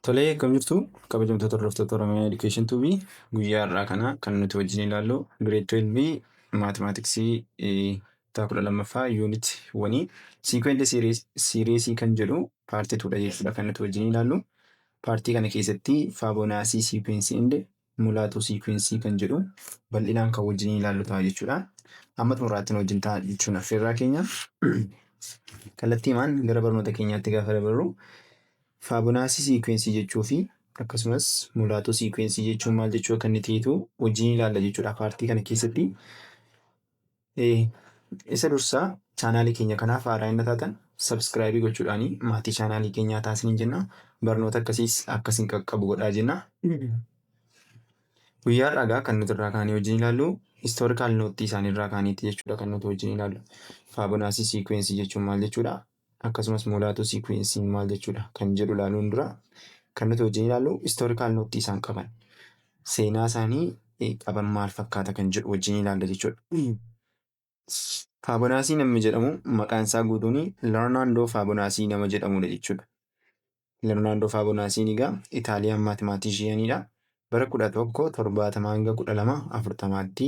Tolee, akkam jirtu kabajamtoota hordoftoota Oromiyaa Education TV? Guyyaa har'aa kana kan nuti wajjin ilaallu Grade 12 Mathematics kutaa 12ffaa Unit 1 Sequence Series kan jedhu part 2 dha jechuudha kan nuti wajjin ilaallu. Partii kana keessatti Fibonacci Sequence and Mulatu Sequence kan jedhu bal'inaan kan wajjin ilaallu ta'a jechuudha. Amma xumuraatti nu wajjin ta'a jechuun affeerraa keenya. Kallattiimaan gara barnoota keenyaatti gaafa dabarru, Fibonacci Sequence jechuu fi akkasumas Mulatu Sequence jechuun maal jechuu akka inni ta'etu wajjin ilaalla jechuudha partii kana keessatti. Isa dursaa channelii keenya kanaaf haaraa inni taatan subscribe gochuudhaani maatii channelii keenyaa taasisanii jenna. Barnoota akkasiis akkasiin qaqqabu godhaa jenna. Guyyaa har'aa kan nuti irraa kaanee wajjin ilaallu historical note isaanii irraa kaaniiti jechuudha kan nuti wajjin ilaallu. Fibonacci Sequence jechuun maal jechuudha? Akkasumas Mulatu Sequence maal jechuudha kan jedhu ilaaluun dura kan nuti wajjin ilaallu historical note isaan qaban. Seenaa isaanii qaban maal fakkaata kan jedhu wajjin ilaalla jechuudha. Fibonacci namni jedhamu maqaan isaa guutuun Leonardo Fibonacci nama jedhamudha jechuudha. Leonardo Fibonacciin egaa Italian mathematicianidha. Bara 1170 hanga 1240tti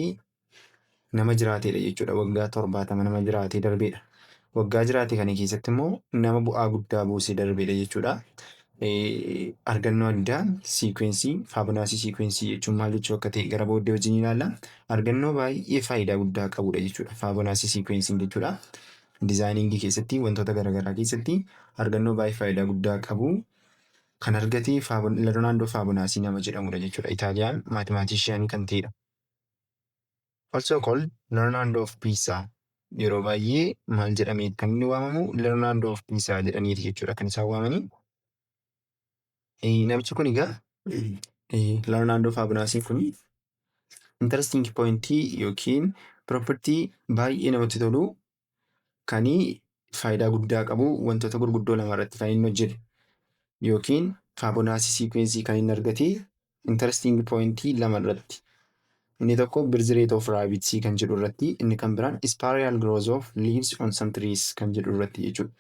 nama jiraatedha jechuudha. Waggaa 70 nama jiraatee darbedha. Waggaa jiraate kana keessatti immoo nama bu'aa guddaa buusee darbedha jechuudha. Argannoo addaa sequence Fibonacci sequence jechuun maal jechuu akka ta'e gara booddee wajjin ilaalla. Argannoo baay'ee faayidaa guddaa qabudha jechuudha Fibonacci sequenceiin jechuudha. Designingii keessatti, wantoota garaagaraa keessatti argannoo baay'ee faayidaa guddaa qabu kan argate Leonardo Fibonacci nama jedhamudha jechuudha. Italian mathematicianii kan ta'edha. Also called Leonardo of Pisa. Yeroo baay'ee maal jedhamee kan inni waamamu? Leonardo of Pisa jedhaniiti jechuudha kan isaan waamanii. Namichi kun egaa Leonardo Fibonacciin kun interesting pointii yookiin property baay'ee namatti tolu kan faayidaa guddaa qabu wantoota gurguddoo lama irratti kan inni hojjete yookiin Fibonacci sequence kan inni argate interesting pointii lama irratti. Inni tokko birth rate of rabbits kan jedhu irratti, inni kan biraan spiral growth of leaves on some trees kan jedhu irratti jechuudha.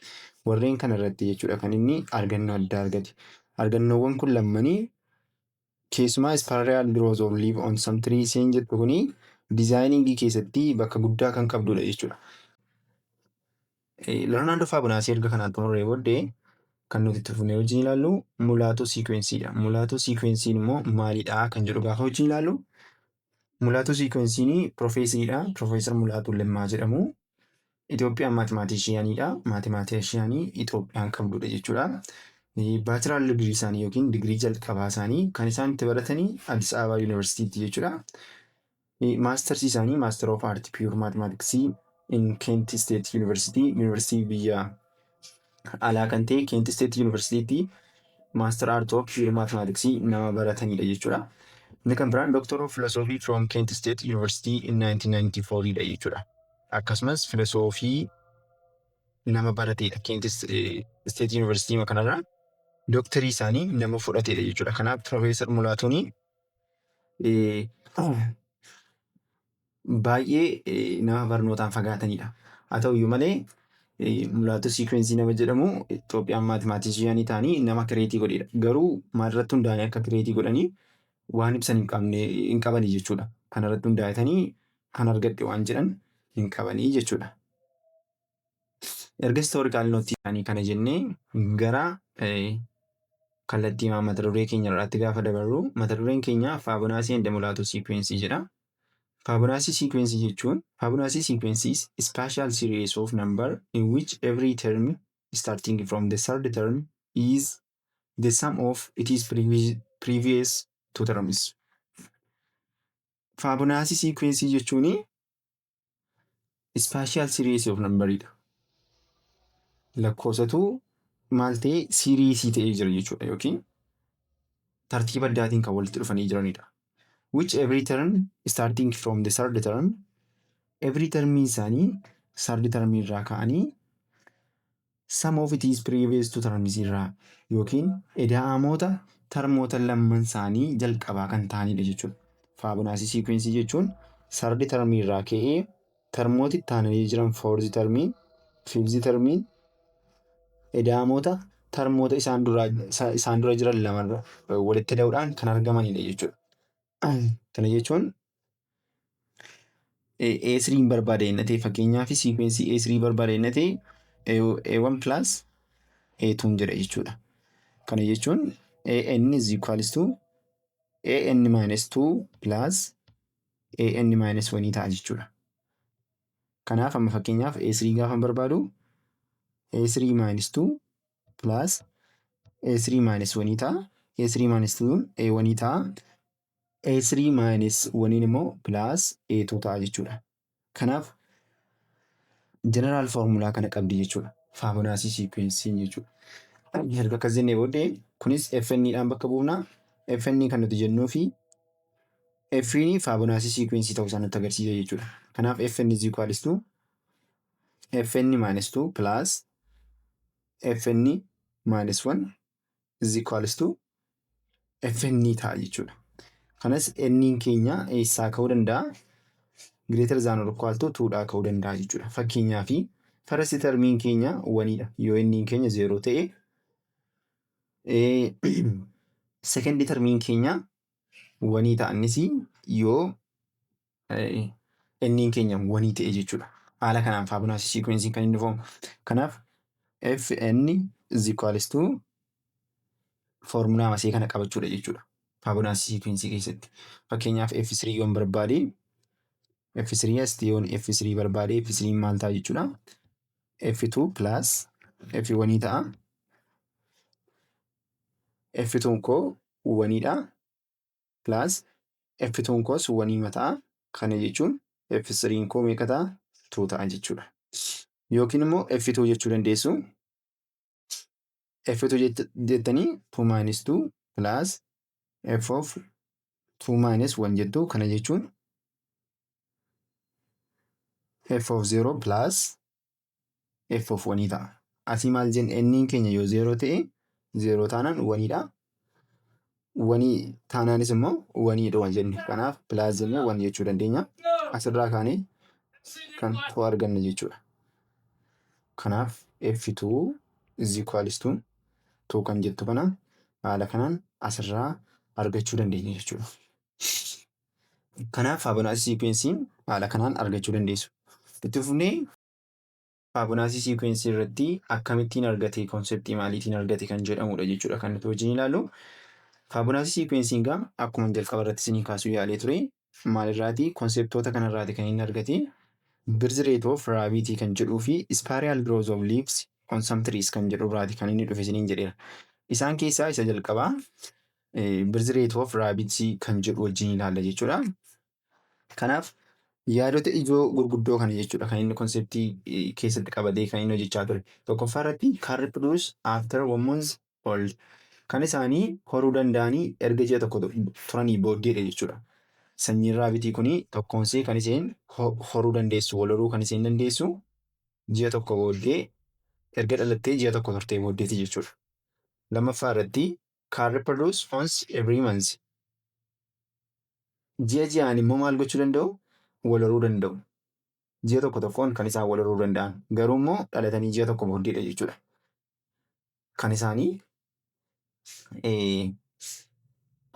Warreen kana irratti jechuudha kan inni argannoo addaa argate. Argannoowwan kun lammanii, keessumaa spiral growth of leaf on some trees jettu kuni, designingii keessatti bakka guddaa kan qabdudha jechuudha. Leonardo Fibonacci erga kanaan xumurree booddee kan nuti itti fufnee wajjin ilaallu Mulatu sequenceiidha. Mulatu sequenceiin immoo maalidha kan jedhu gaafa wajjin ilaallu, Mulatu sequenceiin piroofeesariidha. Piroofeesar Mulatu Lemmaa jedhamu. Itoophiyaan mathematicianiidha. Mathematicianii Itoophiyaan qabdudha jechuudha. Bachelor digirii isaanii yookiin digirii jalqabaa isaanii kan isaan itti baratanii Addis Ababa Yuunivarsiitiitti jechuudha. Mastersii isaanii Master of Art Pure Mathematics in Kent State University, Yuunivarsiitii biyya alaa kan ta'e Kent State Universitytti Master Art of Pure Mathematics nama baratanidha jechuudha. Inni kan biraan Doctor of Philosophy from Kent State University in 1994 dha jechuudha. Akkasumas filosoofii nama baratedha. Kent State University kanarraa dooktarii isaanii nama fudhatedha jechuudha. Kanaaf Piroofeesar Mulaatuun baay'ee nama barnootaan fagaatanidha. Haa ta'uyyuu malee Mulatu sequence nama jedhamu Itoophiyaan mathematicianii ta'anii nama create godhedha. Garuu maalirratti hundaa'anii akka create godhanii waan ibsan hin qabne hin qabanii jechuudha. Kanarratti hundaa'atanii kan argadhe waan jedhan hin qabanii jechuudha. Erga historical note isaanii kana jennee gara kallattii mata duree keenya irraatti gaafa dabarru, mata dureen keenya Fibonacci and Mulatu sequence jedha. Fibonacci sequence jechuun, Fibonacci sequence is special series of number in which every term starting from the third term is the sum of its previous two terms. Fibonacci sequence jechuun special series of numberidha. Lakkoofsatu maal ta'e seriesii ta'ee jira jechuudha yookiin tartiiba addaatiin kan walitti dhufanii jiranidha. Which every term starting from the third term, every term isaanii third term irraa ka'anii, sum of its previous two terms irraa yookiin ida'amoota termoota lamman isaanii jalqabaa kan ta'anidha jechuudha. Fibonacci sequence jechuun third term irraa ka'ee termooti itti aananii jiran fourth termiin, fifth termiin ida'amoota Termoota isaan dura jiran lamarra walitti da'uudhaan kan argamanidha jechuudha. Kana jechuun A3 barbaada inni ta'e, fakkeenyaaf sequence A3 barbaada inni ta'e, A1 plus A2 jedha jechuudha. Kana jechuun AN is equals to AN minus 2 plus AN minus 1 ta'a jechuudha. Kanaaf amma fakkeenyaaf A3 gaafa barbaadu, A3 minus 2 plus A3 minus 1 ta'a. A3 minus 2 A1 ta'a. A3 minus 1 immoo plus A2 ta'a jechuudha. Kanaaf general formula kana qabdi jechuudha. Fibonacci sequence jechuudha. Erga akkas jennee booddee kunis FN dhaan bakka buufna. FN kan nuti jennuu fi F'n Fibonacci sequence ta'uu isaa nutti agarsiisa jechuudha. Kanaaf FN is equals to FN minus 2 plus FN minus 1 is equals to FN ta'a jechuudha. Kanas N keenya eessaa ka'uu danda'a? Greater than or equal to 2 dhaa ka'uu danda'a jechuudha. Fakkeenyaaf first termiin keenya 1dha. Yoo N keenya 0 ta'e, second termiin keenya 1 ta'a, innis yoo N keenya 1 ta'e jechuudha. Haala kanaan Fibonacci sequence kan inni dhufamu. Kanaaf Fn is equals to foormulaa masee kana qabachuudha jechuudha. Fibonacci sequence keessatti. Fakkeenyaaf F3 yoon barbaade, F3 asitti yoon F3 barbaade, F3 maal ta'a jechuudha? F2 plus F1 ta'a. F2 koo 1dha. Plus F2 koos 1 ta'a. Kana jechuun F3 koo meeqa ta'a? 2 ta'a jechuudha. Yookiin immoo F2 jechuu dandeessu. F2 jettanii 2 minus 2 plus F of 2 minus 1 jettu. Kana jechuun F of 0 plus F of 1 ta'a. Asii maal jenne? N keenya yoo 0 ta'e, 0 taanaan 1dha. 1 taanaanis immoo 1dha waan jenne. Kanaaf plus jennee 1 jechuu dandeenya. Asirraa kaanee kan 2 arganna jechuudha. Kanaaf F2 is equals to 2 kan jettu kana haala kanaan asirraa argachuu dandeenya jechuudha. Kanaaf Fibonacci sequence'n haala kanaan argachuu dandeessu. Itti fufnee Fibonacci sequence irratti akkamittiin argate, conceptii maaliitiin argate kan jedhamudha jechuudha kan nuti wajjin ilaallu. Fibonacci sequence'n egaa akkuma jalqaba irratti isinii kaasuu yaalee ture, maalirraati? Conceptoota kanarraati kan inni argate. Birth rate of rabbit kan jedhuu fi spiral growth of leaves on some trees kan jedhu irraati kan inni dhufe isiniin jedheera. Isaan keessaa isa jalqabaa birth rate of rabbit kan jedhu wajjin ilaalla jechuudha. Kanaaf yaadota ijoo gurguddoo kana jechuudha kan inni conceptii keessatti qabatee kan inni hojjechaa ture. Tokkoffaa irratti can reproduce after one month old. Kan isaanii horuu danda'anii erga ji'a tokko turanii booddeedha jechuudha. Sanyiin rabbitii kuni tokkoonsee kan isheen horuu dandeessu, wal horuu kan isheen dandeessu ji'a tokko booddee, erga dhalattee ji'a tokko turtee booddeeti jechuudha. Lammaffaa irratti can reproduce once every month. Ji'a ji'aan immoo maal gochuu danda'u? Wal horuu danda'u. Ji'a tokko tokkoon kan isaan wal horuu danda'an. Garuu immoo dhalatanii ji'a tokko booddeedha jechuudha. Kan isaanii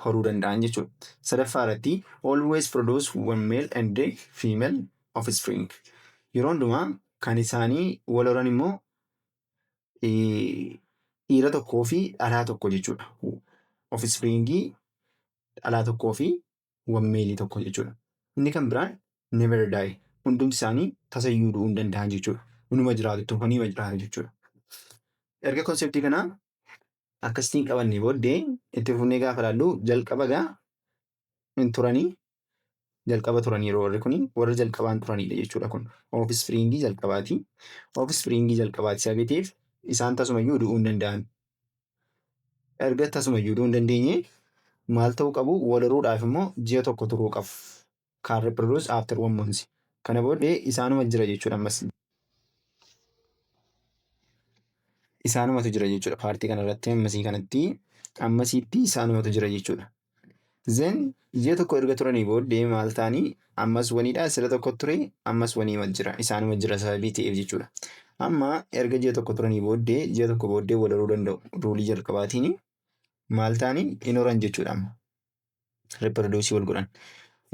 horuu danda'an jechuudha. Sadaffaa irratti always produce one male and female offspring. Yeroo hundumaa kan isaanii wal horan immoo dhiira tokkoo fi dhalaa tokko jechuudha. Offspringii dhalaa tokkoo fi one male tokko jechuudha. Inni kan biraan never die. Hundumti isaanii tasayyuu du'uu hin danda'an jechuudha. Inuma jiraatu, itti fufanii jiraatu jechuudha. Erga conceptii kanaa akkasitiin qabannee booddee itti fufnee gaafa ilaallu, jalqaba gaa hin turanii, jalqaba turanii yeroo warri kuni warra jalqabaan turanidha jechuudha kun. Offspringii jalqabaati. Offspringii jalqabaati sababii ta'eef isaan tasumayyuu du'uu hin danda'an. Erga tasumayyuu du'uu hin dandeenye maal ta'uu qabu? Wal horuudhaaf immoo ji'a tokko turuu qabu. Can reproduce after one month. Kana booddee isaanuma jira jechuudha ammas. Isaanumatu jira jechuudha partii kanarratti, ammasii kanatti, ammasiitti isaanumatu jira jechuudha. Then ji'a tokko erga turanii booddee maal ta'anii? Ammas oneiidha, sila tokko ture, ammas oneiima jira, isaanuma jira sababii ta'eef jechuudha. Amma erga ji'a tokko turanii booddee ji'a tokko booddee wal horuu danda'u. Rule jalqabaatiin maal ta'anii hin horan jechuudha amma. Reproduce wal godhan.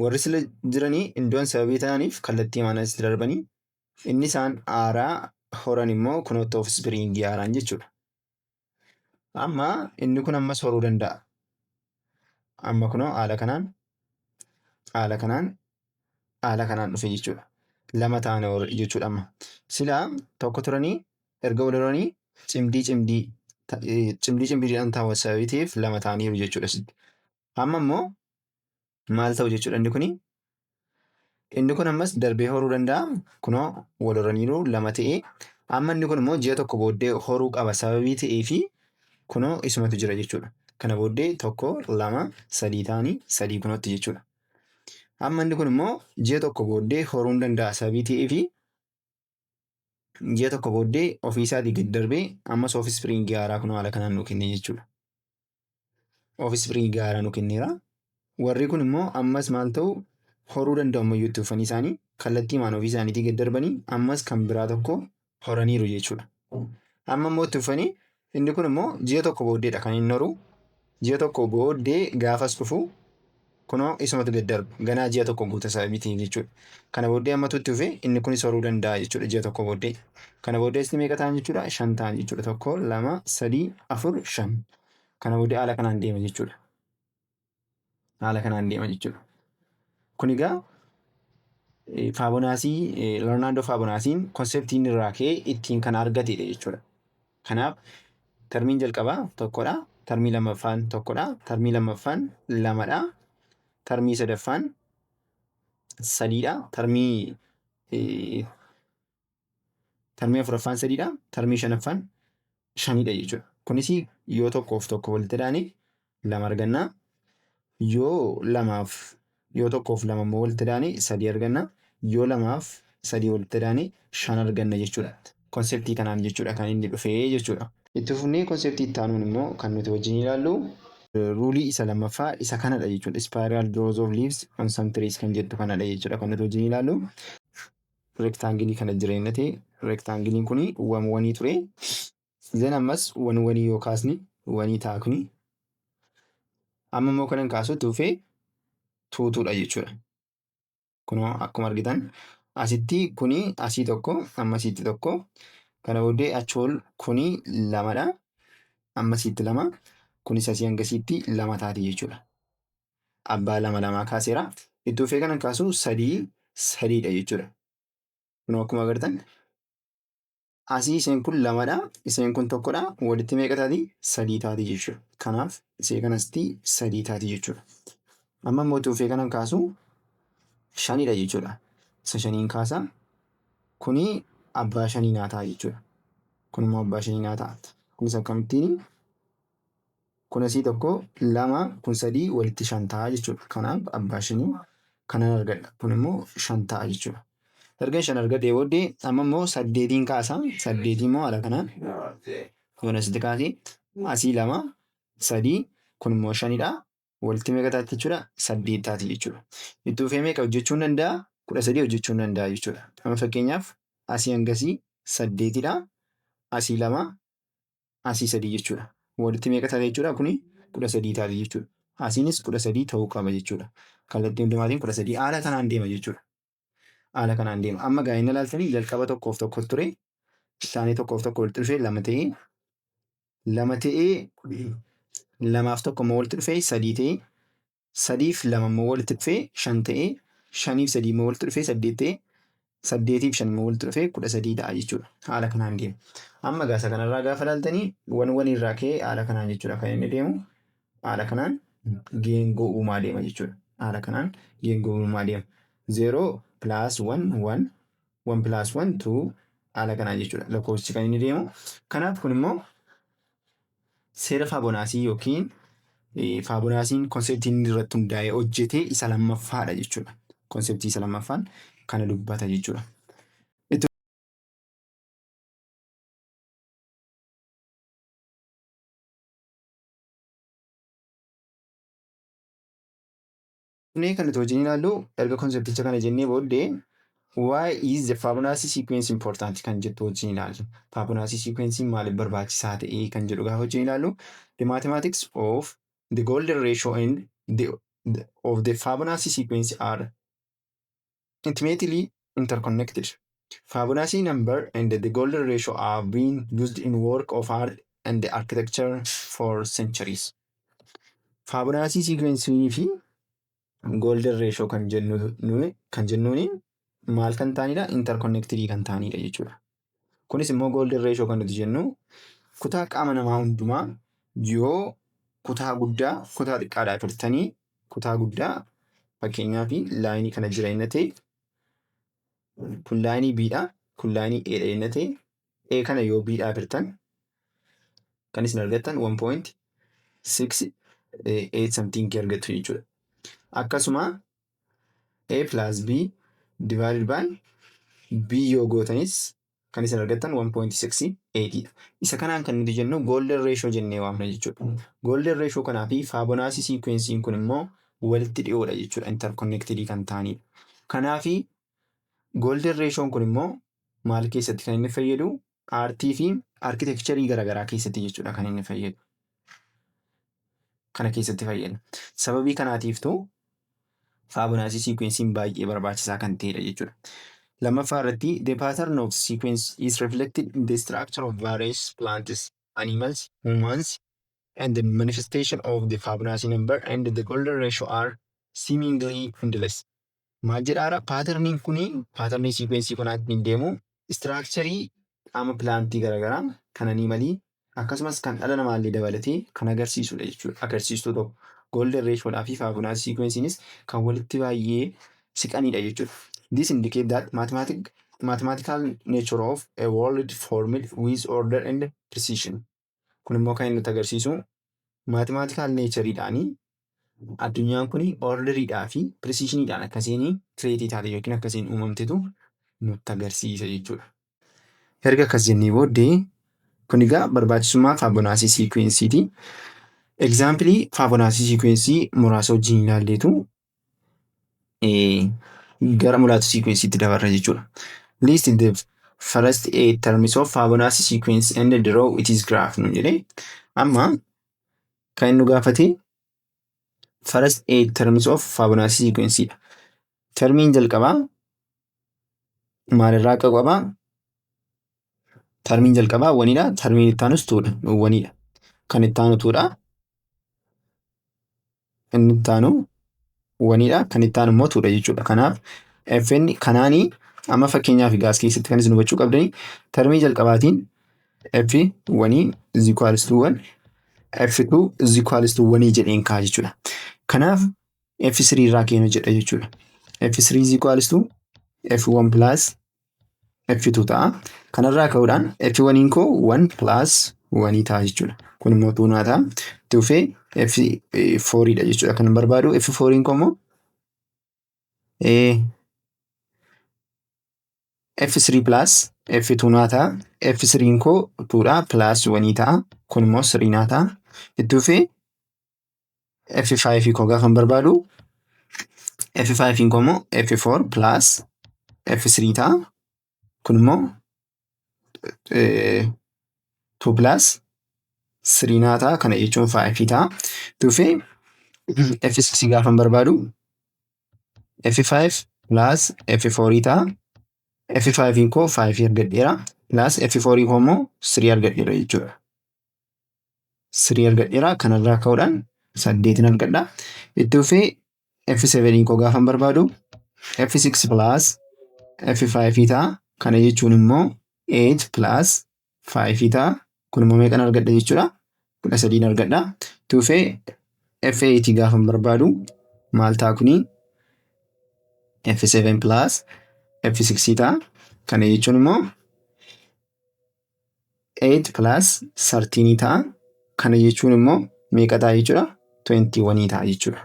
Warri sila jiranii iddoon sababii ta'aniif kallattii maana asitti darbanii inni isaan haaraa horan immoo kunootti offspring haaraan jechuudha. Amma inni kun ammas horuu danda'a. Amma kunoo haala kanaan haala kanaan haala kanaan dhufe jechuudha. Lama ta'anii horu jechuudha amma. Silaa tokko turanii erga wal horanii cimdii cimdii cimdii cimdiidhaan ta'u sababii ta'eef lama ta'aniiru jechuudha asitti. Amma immoo maal ta'u jechuudha inni kuni? Inni kun ammas darbee horuu danda'a. Kunoo wal horaniiru lama ta'ee. Amma inni kun immoo ji'a tokko booddee horuu qaba sababii ta'ee fi kunoo isumatu jira jechuudha. Kana booddee tokko, lama, sadii ta'anii sadii kunootti jechuudha. Amma inni kun immoo ji'a tokko booddee horuu hin danda'a sababii ta'ee fi ji'a tokko booddee ofii isaatii gad darbee ammas offspring haaraa kunoo haala kanaan nuu kenne jechuudha. Offspring haaraa nuu kenneera. Warri kun immoo ammas maal ta'u horuu danda'u ammayyuu itti fufanii isaanii kallattii maan ofii isaaniitii gad darbanii ammas kan biraa tokko horaniiru jechuudha. Amma immoo itti fufanii inni kun immoo ji'a tokko booddeedha kan inni horu. Ji'a tokko booddee gaafas dhufu kunoo isumatu gad darba. Ganaa ji'a tokko guuta sababii ta'eef jechuudha. Kana booddee ammatu itti fufe inni kunis horuu danda'a jechuudha ji'a tokko booddee. Kana booddee asitti meeqa ta'an jechuudha? Shan ta'an jechuudha. Tokko, lama, sadii, afur, shan. Kana booddee haala kanaan deema jechuudha. Haala kanaan deema jechuudha. Kun egaa Fibonacci, Leonardo Fibonacciin conceptiin inni irraa ka'ee ittiin kan argatedha jechuudha. Kanaaf termiin jalqabaa tokkodha. Termii lammaffaan tokkodha. Termii lammaffaan lamadha. Termii sadaffaan sadiidha. Termii afuraffaan sadiidha. Termii shanaffaan shanidha jechuudha. Kunis yoo tokkoof tokko walitti daane lama arganna. Yoo lamaaf yoo tokkoof lama immoo walitti daane sadii arganna. Yoo lamaaf sadii walitti daane shan arganna jechuudha. Conceptii kanaan jechuudha kan inni dhufee jechuudha. Itti fufnee conceptii itti aanuun immoo kan nuti wajjin ilaallu rule isa lammaffaa isa kanadha jechuudha. Spiral growth of leaves on some trees kan jettu kanadha jechuudha kan nuti wajjin ilaallu. Rectangle kana jireenya ta'e rectangleiin kuni one one ture. Then ammas one one yoo kaasni one ta'a kuni. Amma immoo kanan kaasu itti fufee two twodha jechuudha. Kunoo akkuma argitan asitti kuni asii tokko amma asitti tokko kana booddee achi ol kuni lamadha. Amma asitti lama kunis asii hanga asitti lama taati jechuudha. Abbaa lama lamaa kaaseera. Itti fufee kanan kaasu sadii sadiidha jechuudha. Kunoo akkuma agartan asii isheen kun lamadha. Isheen kun tokkodha. Walitti meeqa taati? Sadii taati jechuudha. Kanaaf ishee kanasti sadii taati jechuudha. Amma immoo itti fufee kanan kaasu shanidha jechuudha. Isa shaniin kaasa. Kuni abbaa shanii naa ta'a jechuudha. Kun immoo abbaa shanii naa ta'a. Kunis akkamittiin kun asii tokko lama kun sadii walitti shan ta'a jechuudha. Kanaaf abbaa shanii kanan argadha. Kun immoo shan ta'a jechuudha. Erga shan argadhee booddee amma immoo saddeetiin kaasa. Saddeetiin immoo haala kanaan kun asitti kaasee asii lama sadii kun immoo shanidha. Walitti meeqa taati jechuudha? Saddeet taati jechuudha. Itti fufee meeqa hojjechuu hin danda'a? 13 hojjechuu hin danda'a jechuudha. Amma fakkeenyaaf asii hangasii saddeetidha. Asii lama asii sadii jechuudha. Walitti meeqa taate jechuudha? Kuni 13 taati jechuudha. Asiinis 13 ta'uu qaba jechuudha. Kallattii hundumaatiin 13 haala kanaan deema jechuudha. Haala kanaan deema. Amma gaa inni ilaaltanii jalqaba tokkoof tokko ture. Isaanii tokkoof tokko walitti dhufee lama ta'ee lama ta'ee lamaaf tokko immoo walitti dhufee sadii ta'ee sadiif lama immoo walitti dhufee shan ta'ee shaniif sadii immoo walitti dhufee saddeet ta'ee saddeetiif shan immoo walitti dhufee 13 ta'a jechuudha. Haala kanaan deema. Amma gaasa kanarraa gaafa ilaaltanii one one irraa ka'ee haala kanaan jechuudha kan inni deemu. Haala kanaan geengoo uumaa deema jechuudha. Haala kanaan geengoo uumaa deema. Zero plus one one one plus one two haala kanaan jechuudha. Lakkoofsichi kan inni deemu. Kanaaf kun immoo seera Fibonacci yookiin Fibonacciin conceptii inni irratti hundaa'ee hojjete isa lammaffaadha jechuudha. Conceptii isa lammaffaan kana dubbata jechuudha. Itti fufnee kan nuti wajjin ilaallu erga concepticha kana jennee booddee Why is the Fibonacci sequence important kan jettu wajjin ilaallu. Fibonacci sequence maaliif barbaachisaa ta'e kan jedhu gaafa wajjin ilaallu, the mathematics of the golden ratio and the of the Fibonacci sequence are intimately interconnected. Fibonacci number and the golden ratio have been used in work of art and architecture for centuries. Fibonacci sequence fi golden ratio kan jennuuni maal kan ta'anidha? Interconnected kan ta'anidha jechuudha. Kunis immoo golden ratio kan nuti jennu kutaa qaama namaa hundumaa yoo kutaa guddaa kutaa xiqqaadhaaf hirtanii, kutaa guddaa, fakkeenyaaf lineii kana jira inni ta'e, kun lineii B dha, kun lineii A dha inni ta'e, A kana yoo B dhaaf hirtan kan isin argattan 1.68 something argattu jechuudha. Akkasuma A plus B divided by B yoo gootanis kan isin argattan 1.68 dha. Isa kanaan kan nuti jennu golden ratio jennee waamna jechuudha. Golden ratio kanaa fi Fibonacci sequence kun immoo walitti dhiyoodha jechuudha. Interconnected kan ta'anidha. Kanaafi golden ratio kun immoo maal keessatti kan inni fayyadu? Aartii fi architectureii garaagaraa keessatti jechuudha kan inni fayyadu. Kana keessatti fayyada. Sababii kanaatiiftuu Fibonacci sequence baay'ee barbaachisaa kan ta'edha jechuudha. Lammaffaa irratti, the pattern of sequence is reflected in the structure of various plants, animals, humans, and the manifestation of the Fibonacci number and the golden ratio are seemingly endless. Maal jedhaara? Patterniin kuni, patternii sequenceii kanaatiin deemu, structureii qaama plantii garaagaraa, kan animalii, akkasumas kan dhala namaallee dabalatee kan agarsiisudha jechuudha. Agarsiistuu tokko. Golden ratioodhaa fi Fibonacci sequenceiinis kan walitti baay'ee siqanidha jechuudha. This indicate that mathematical nature of a world formed with order and precision. Kun immoo kan inni nutti agarsiisu mathematical natureidhaanii addunyaan kun orderiidhaa fi precisioniidhaan akkasiin create taate yookiin akkasiin uumamtetu nutti agarsiisa jechuudha. Erga akkas jennee booddee, kun egaa barbaachisummaa Fibonacci sequenceiiti. Exampleii Fibonacci sequenceii muraasa wajjin ilaalleetu gara Mulatu sequenceiitti dabarra jechuudha. "List the first eight terms of Fibonacci sequence and draw its graph" nu jedhee, amma kan inni nu gaafate first eight terms of Fibonacci sequence dha. Termiin jalqabaa maalirraa akka qabaa? Termiin jalqabaa oneiidha. Termiin itti aanus twodha. Oneiidha. Kan itti aanu twodha. Inni itti aanu oneiidha. Kan itti aanu immoo twodha jechuudha. Kanaaf FN kanaanii amma fakkeenyaaf gaas keessatti kan isin hubachuu qabdanii, termii jalqabaatiin F oneii is equals to 1, F2 is equals to oneii jedheen ka'a jechuudha. Kanaaf F3 irraa kennu jedha jechuudha. F3 is equals to F1 plus F2 ta'a. Kanarraa ka'uudhaan F1 koo 1 plus 1 ta'a jechuudha. Kun immoo 2 naa ta'a. Itti fufee F4 dha jechuudha kan barbaadu. F4 koo immoo F3 plus F2 naa ta'a. F3 koo 2 dha, plus 1 ta'a. Kun immoo 3 naa ta'a. Itti fufee F5 koo gaafa barbaadu, F5 koo immoo F4 plus F3 ta'a. Kun immoo 2 plus 3 naa ta'a. Kana jechuun 5 ta'a. Itti fufee F6 gaafa barbaadu, F5 plus F4 ta'a. F5 koo 5 argadheera. Plus F4 koo immoo 3 argadheera jechuudha. 3 argadheera. Kanarraa ka'uudhaan 8 argadha. Itti fufee F7 koo gaafa barbaadu, F6 plus F5 ta'a. Kana jechuun immoo 8 plus 5 ta'a. Kun immoo meeqan argadha jechuudha? 13 argadha. Itti fufee F8 gaafa barbaadu maal ta'a kuni? F7 plus F6 ta'a. Kana jechuun immoo 8 plus 13 ta'a. Kana jechuun immoo meeqa ta'a jechuudha? 21 ta'a jechuudha.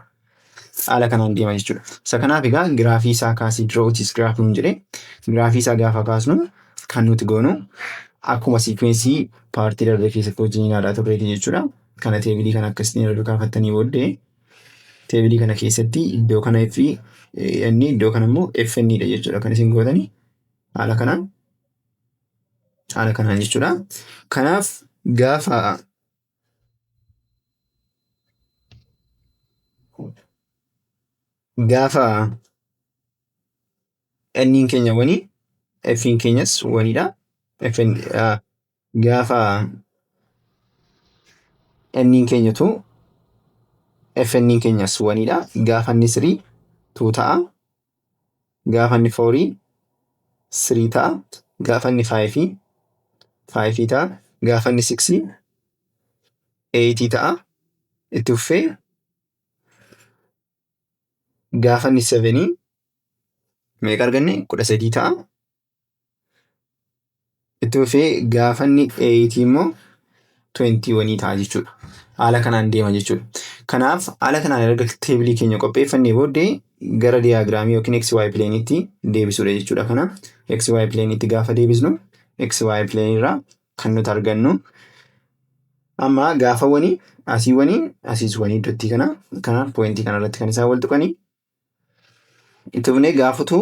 Haala kanaan deema jechuudha. Isa kanaaf egaa giraafii isaa kaasii, "Draw its graph" nuun jedhee, giraafii isaa gaafa kaasnu kan nuti goonu akkuma sequenceii partii darbe keessatti wajjin ilaalaa turreeti jechuudha. Kana tableii kana akkasitiin erga kaafattanii booddee, tableii kana keessatti iddoo kana fi Inni iddoo kana immoo FN dha jechuudha kan isin gootanii haala kanaan jechuudha. Kanaaf gaafa N'n keenya one, F'n keenyas onedha. FN gaafa N'n keenya 2, FN keenyas onedha. Gaafa inni 3, 2 ta'a. Gaafa inni 4, 3 ta'a. Gaafa inni 5, 5 ta'a. Gaafa inni 6, 8 ta'a. Itti fufee gaafa inni 7 meeqa arganne? 13 ta'a. Itti fufee gaafa inni 8 immoo 21 ta'a jechuudha. Haala kanaan deema jechuudha. Kanaaf haala kanaan erga tableii keenya qopheeffannee booddee gara diagramii yookiin XY planeitti deebisuudha jechuudha. Kana XY planeitti gaafa deebisnu, XY plane irraa kan nuti argannu amma gaafa one, asii one, asiis one, iddootti kana kanaaf pointii kanarratti kan isaan wal tuqanii. Itti fufnee gaafatu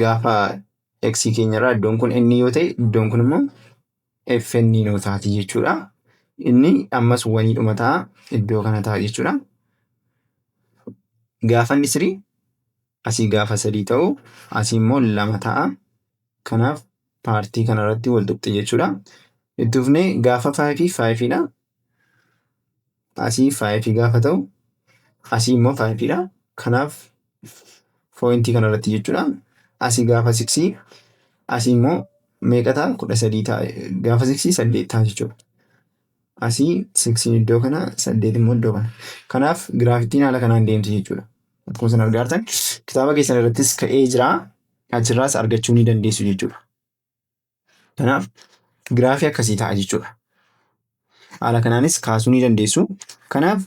gaafa x keenyarraa iddoon kun n yoo ta'e, iddoon kun immoo fn nuu taati jechuudha. Inni ammas onedhuma ta'a, iddoo kana ta'a jechuudha. Gaafa inni 3, asii gaafa 3 ta'u, asii immoo 2 ta'a. Kanaaf partii kanarratti wal tuqxi jechuudha. Itti fufnee gaafa 5, 5dha. Asii 5 gaafa ta'u, asii immoo 5dha. Kanaaf pointii kanarratti jechuudha. Asii gaafa 6, asii immoo meeqa ta'a? 13 ta'a. Gaafa 6, 8 ta'a jechuudha. Asii 6 iddoo kana, 8 immoo iddoo kana. Kanaaf graphittiin haala kanaan deemti jechuudha. Akkuma isin argaa jirtan kitaaba keessan irrattis ka'ee jira. Achirraas argachuu ni dandeessu jechuudha. Kanaaf graphii akkasii ta'a jechuudha. Haala kanaanis kaasuu ni dandeessu. Kanaaf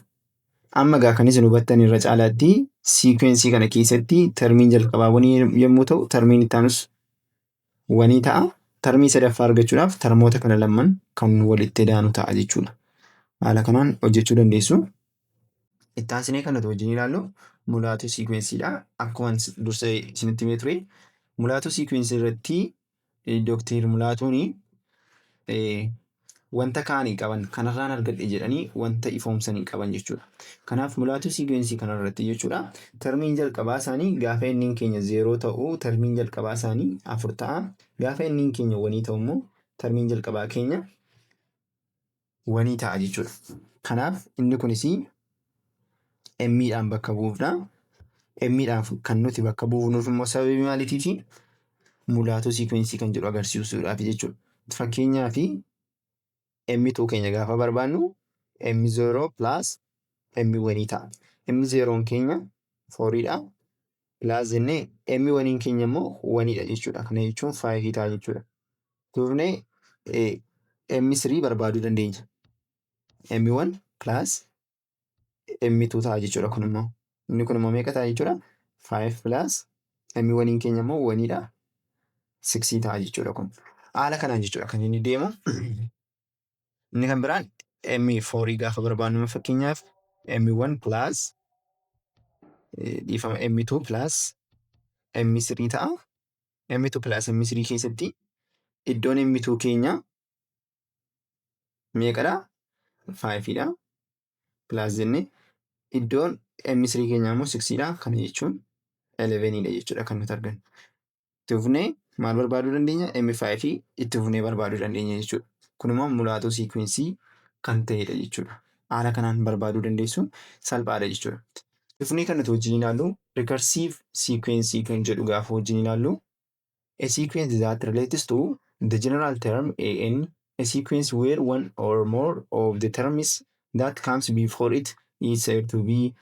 amma egaa kan isin hubattan irra caalaatti sequenceii kana keessatti termiin jalqabaa one yommuu ta'u, termiin itti aanus one ta'a. Termii sadaffaa argachuudhaaf termoota kana lamman kan walitti daanu ta'a jechuudha. Haala kanaan hojjechuu dandeessu. Itti aansinee kan nuti wajjin ilaallu Mulatu sequenceiidha. Akkuma dursa isinitti himee ture, Mulatu sequenceii irratti Dooktar Mulaatuun wanta kaanii qaban kanarraan argadhe jedhanii wanta ifoomsanii qaban jechuudha. Kanaaf Mulatu sequenceii kanarratti jechuudha. Termiin jalqabaa isaanii gaafa inni keenya 0 ta'u, termiin jalqabaa isaanii 4 ta'a. Gaafa inni keenya one ta'u immoo termiin jalqabaa keenya one ta'a jechuudha. Kanaaf inni kunis M'dhaan bakka buufna. M'dhaan kan nuti bakka buufnuuf immoo sababii maaliitiifi? Mulatu sequenceii kan jedhu agarsiisuudhaaf jechuudha. Fakkeenyaaf M2 keenya gaafa barbaannu M0 plus M1 ta'a. M0 keenya 4dha. Plus jennee M1 keenya immoo 1dha jechuudha. Kana jechuun 5 ta'a jechuudha. Tuufnee M3 barbaaduu dandeenya. M1 plus M2 ta'a jechuudha kun immoo. Inni kun immoo meeqa ta'a jechuudha? 5 plus M1 keenya immoo 1dha. 6 ta'a jechuudha kun. Haala kanaan jechuudha kan inni deemu. Inni kan biraan M4 gaafa barbaannu, fakkeenyaaf M1 plus, dhiifama, M2 plus M3 ta'a. M2 plus M3 keessatti iddoon M2 keenya meeqadha? 5dha. Plus jennee iddoon M3 keenya immoo 6dha. Kana jechuun 11dha jechuudha kan nuti argannu. Itti fufnee maal barbaaduu dandeenya? M5 itti fufnee barbaaduu dandeenya jechuudha. Kun immoo Mulatu sequenceii kan ta'edha jechuudha. Haala kanaan barbaaduu dandeessu, salphaadha jechuudha. Itti fufnee kan nuti wajjin ilaallu recursive sequence kan jedhu gaafa wajjin ilaallu, a sequence that relates to the general term an, a sequence where one or more of the terms that comes before it is said to be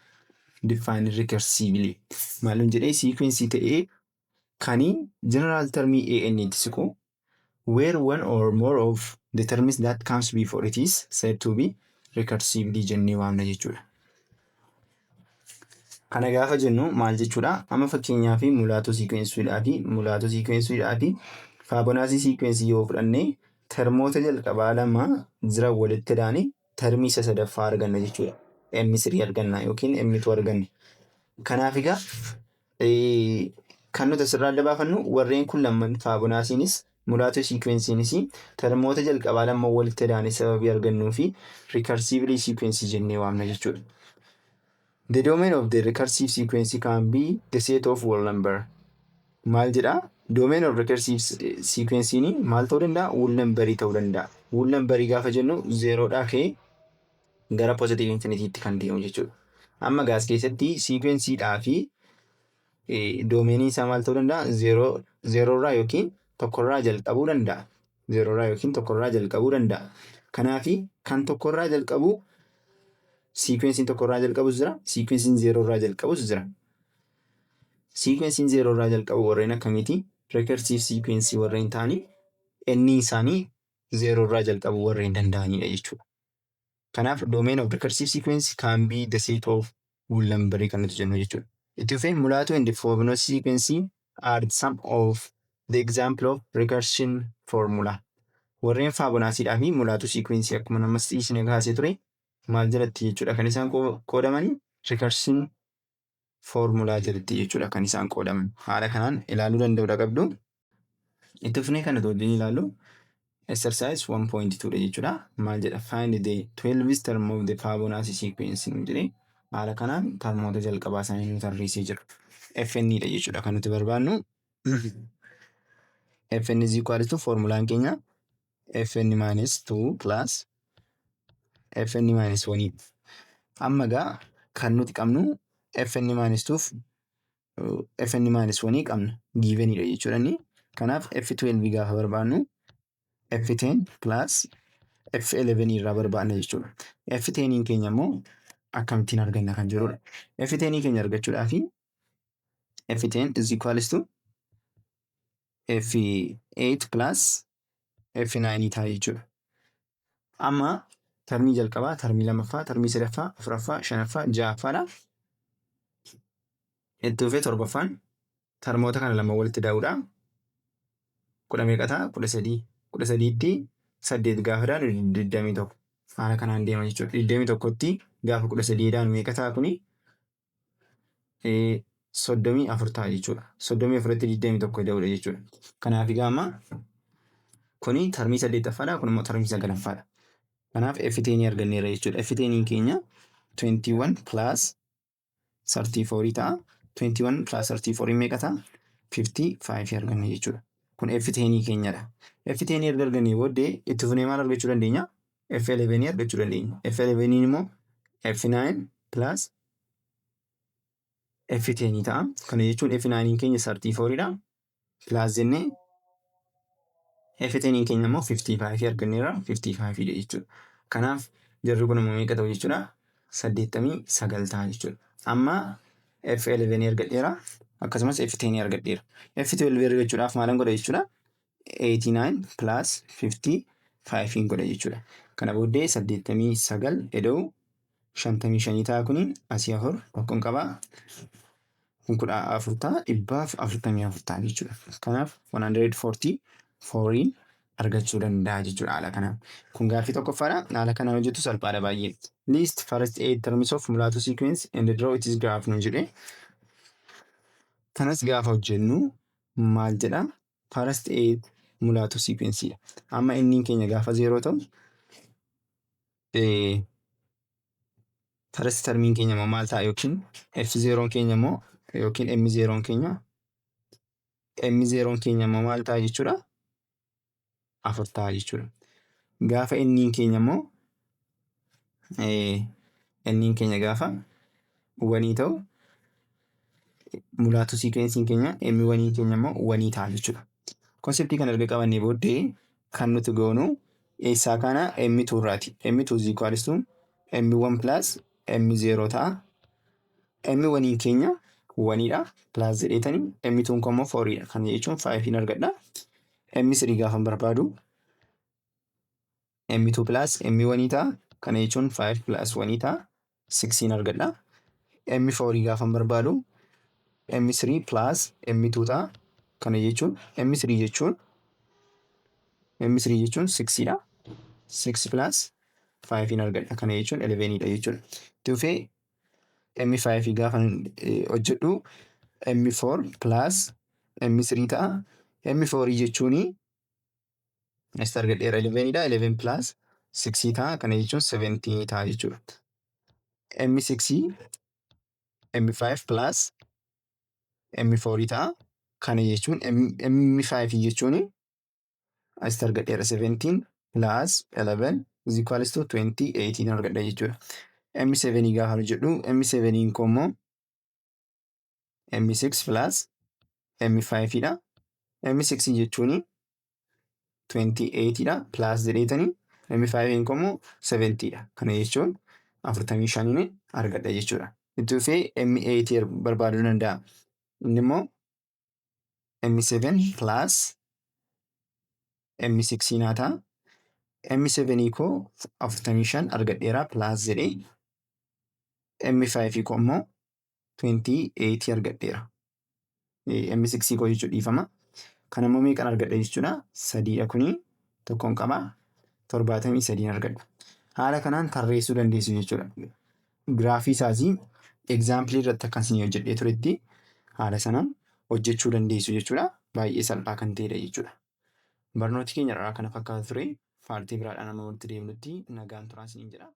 defined recursively. Maalum jedhee, sequence ta'ee kan general termii an itti siqu, where one or more of the terms that comes before it is said to be recursively jennee waamna jechuudha. Kana gaafa jennu maal jechuudha? Amma fakkeenyaaf Mulatu sequenceiidhaa fi Fibonacci sequenceii yoo fudhanne, termoota jalqabaa lama jiran walitti hidhaanii termii isa sadaffaa arganna jechuudha. M3 arganna yookiin M2 arganna. Kanaaf egaa Kan nuti asirraa adda baafannu, warreen kun lamman, Fibonacciinis Mulatu sequenceiinis, termoota jalqabaa lamman walitti idaanee sababii argannuu fi recursively sequence jennee waamna jechuudha. The domain of the recursive sequence can be the set of whole number. Maal jedhaa? Domain of recursive sequence maal ta'uu danda'a? Whole number ta'uu danda'a. Whole number gaafa jennu zeeroodhaa ka'ee gara positive infinity kan deemu jechuudha. Amma gaas keessatti sequenceedhaa fi domainii isaa maal ta'uu danda'a? Zeeroo, zeeroorraa yookiin tokkorraa jalqabuu danda'a. Zeeroorraa yookiin tokkorraa jalqabuu danda'a. Kanaafi kan tokkorraa jalqabu, sequenceiin tokkorraa jalqabus jira, sequenceiin zeeroorraa jalqabus jira. Sequenceiin zeeroorraa jalqabu warreen akkamiiti? Recursive sequence warreen ta'anii inni isaanii zeeroorraa jalqabuu warreen danda'anidha jechuudha. Kanaaf domain of recursive sequence can be the set of whole number kan nuti jennu jechuudha. Itti fufee, Mulatu and Fibonacci sequence are some of the example of recursion formula. Warreen Fibonacciidhaa fi Mulatu sequence akkuma namas dhiisne kaasee ture maal jalatti jechuudha kan isaan qoodamanii? Recursion formula jalatti jechuudha kan isaan qoodaman. Haala kanaan ilaaluu danda'uudha qabdu. Itti fufnee kan nuti wajjin ilaallu exercise 1.2 dha jechuudha. Maal jedha? "Find the 12th term of the Fibonacci sequence" nu jedhee haala kanaan termoota jalqabaa isaanii nu tarreessee jira. FN dha jechuudha kan nuti barbaannu. FN is equal to, formulaan keenya, FN minus 2 plus FN minus 1. Amma gaa kan nuti qabnu FN minus 2 FN minus 1 qabna, given dha jechuudha inni. Kanaaf F12 gaafa barbaannu F10 plus F11 irraa barbaanna jechuudha. F10 keenya immoo akkamittiin arganna kan jedhudha. F10 keenya argachuudhaaf F10 is equals to F8 plus F9 ta'a jechuudha. Amma termii jalqabaa, termii lammaffaa, termii sadaffaa, afuraffaa, shanaffaa, ja'affaadha. Itti fufee torbaffaan termoota kana lama walitti daa'uudha. Kudha meeqa ta'a? 13. 13tti saddeet gaafa daanu 21. Haala kanaan deema jechuudha. 21tti gaafa 13 daanu meeqa ta'a kuni? 34 ta'a jechuudha. 34tti 21 da'uudha jechuudha. Kanaaf egaa amma kuni termii saddeettaffaadha. Kun immoo termii sagalaffaadha. Kanaaf F10 arganneerra jechuudha. F10 keenya 21 plus 34 ta'a. 21 plus 34 meeqa ta'a? 55 arganna jechuudha. Kun F10 keenyadha. F10 erga argannee booddee itti fufnee maal argachuu dandeenya? F11 argachuu dandeenya. F11 immoo F9 plus F10 ta'a. Kana jechuun F9 keenya 34 dha. Plus jennee F10 keenya immoo 55 arganneerra, 55 dha jechuudha. Kanaaf jarri kun immoo meeqa ta'u jechuudha? 89 ta'a jechuudha. Amma F11 argadheera. Akkasumas F10 argadheera. F12 argachuudhaaf maalan godha jechuudha? 89 plus 55 godha jechuudha. Kana booddee 89 eda'u 55 ta'a, kuni asii afur tokkoon qabaa. Kun 14 ta'a, 144 ta'a jechuudha. Kanaaf 144 argachuu danda'a jechuudha haala kanaan. Kun gaaffii tokkoffaadha. Haala kanaan hojjetu salphaadha baay'ee. "List first eight terms of Mulatu sequence and draw its graph" nu jedhe. Kanas gaafa hojjennu maal jedha? First eight Mulatu sequence dha. Amma inni keenya gaafa zeeroo ta'u, first termiin keenya immoo maal ta'a? Yookiin F zeroon keenya immoo yookiin M zeroon keenya immoo maal ta'a jechuudha? Afur ta'a jechuudha. Gaafa inniin keenya immoo, inniin keenya gaafa one ta'u, Mulatu sequenceiin keenya M oneiin keenya immoo one ta'a jechuudha. Conceptii kana erga qabannee booddee kan nuti goonu eessaa kana? M2 irraati. M2 is equals to M1 plus M0 ta'a. M oneiin keenya oneiidha. Plus jedheetanii M2 immoo fouriidha. Kana jechuun fiveiin argadha. M3 gaafa barbaadu M2 plus M1 ta'a. Kana jechuun 5 plus 1 ta'a. 6 argadha. M4 gaafa barbaadu M3 plus M2 ta'a. Kana jechuun M3 jechuun 6 dha. 6 plus 5 argadha. Kana jechuun 11 dha jechuudha. Itti fufee M5 gaafa hojjedhu M4 plus M3 ta'a. M4 jechuun asitti argadheera, 11 dha. 11 plus 6 ta'a. Kana jechuun 17 ta'a jechuudha. M6 M5 plus M4 ta'a. Kana jechuun M5 jechuun asitti argadheera, 17 plus 11 is equals to 28 argadha jechuudha. M7 gaafa jedhu, M7 koo immoo M6 plus M5 dha. M6 jechuun 28 dha, plus jedheetanii M5 koo immoo 70 dha. Kana jechuun 45 argadha jechuudha. Itti fufee M8 barbaaduu danda'a. Inni immoo M7 plus M6 naa ta'a. M7 koo 45 argadheera, plus jedhee M5 koo immoo 28 argadheera. M6 koo jechuudha, dhiifama. Kana immoo meeqan argadha jechuudha? Sadiidha kuni, tokkoon qaba. 73 argadha. Haala kanaan tarreessuu dandeessu jechuudha. Giraafii isaas example irratti akka isin hojjedhee turetti haala sanaan hojjechuu dandeessu jechuudha. Baay'ee salphaa kan ta'edha jechuudha. Barnooti keenya irraa kana fakkaata ture. Part biraadhaan amma walitti deemnutti nagaan turaa isiniin jedha.